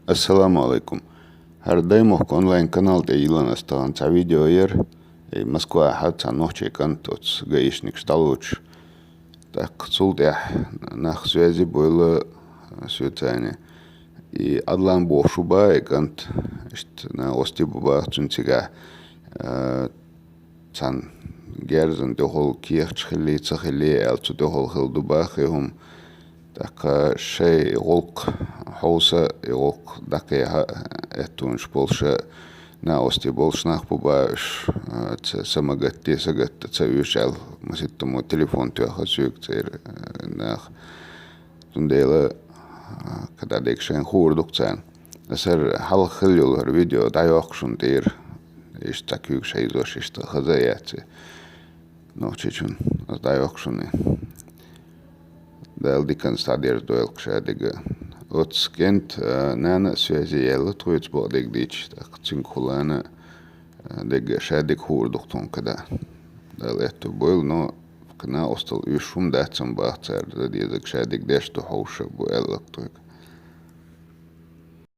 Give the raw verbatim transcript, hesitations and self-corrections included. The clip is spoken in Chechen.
Ассаламу алейкум. ХӀара Даймохк онлайн канал тӀе йиллина ас тахана цхьа видео яр. Э, Москва хьа цхьа нохчий кӀант оцу гаишникаш дӀалоцуш. ТӀаккха цул тӀаьхьа нах связи бойла, э, соьцани. И Адлан бохуш ву баха и кӀант, иштта на ости бу баха цуьнан цигахь, э, цхьана герзан тӀехула кехаташ хилли, ца хилли аьлла, цу тӀехула хилла ду баха и хӀума. ТӀаккха шайн гӀуллакх хьовса, и гӀуллакх дӀакхехьа, аьттонаш болуша, на ости болуш нах бу баха уьш, а, ца, са ма гатде, са гатта ца уьш аьлла, маситтамо телефон тоьхна соьга церан, а, наха. Цундела, а, кхидӀа дерг шайна хуур ду-кх царна. Аса хӀара хьалха хилла йолу хӀара видео дӀайоккху шуна тӀера. Иштта цхьа куьйгаш хьийзош, иштта хаза а яц и. Нохчичун аса дӀайоккху шуна. Дала диканца дӀадерзадойла-кх шадерг а. Оцу кӀентан, а, нана а связи яьлла тхоьца бакъдерг дийцича, тӀаккха цуьнгахула а, а, дерг а шадерг хуур ду-кх тхуна кхидӀа. Дала аьтто бойла, но кхидӀа остал уьш хӀума дац-м баха цара, дан дезарг шадерг деш ду, хьовша бу аьлла-кх тхоьга.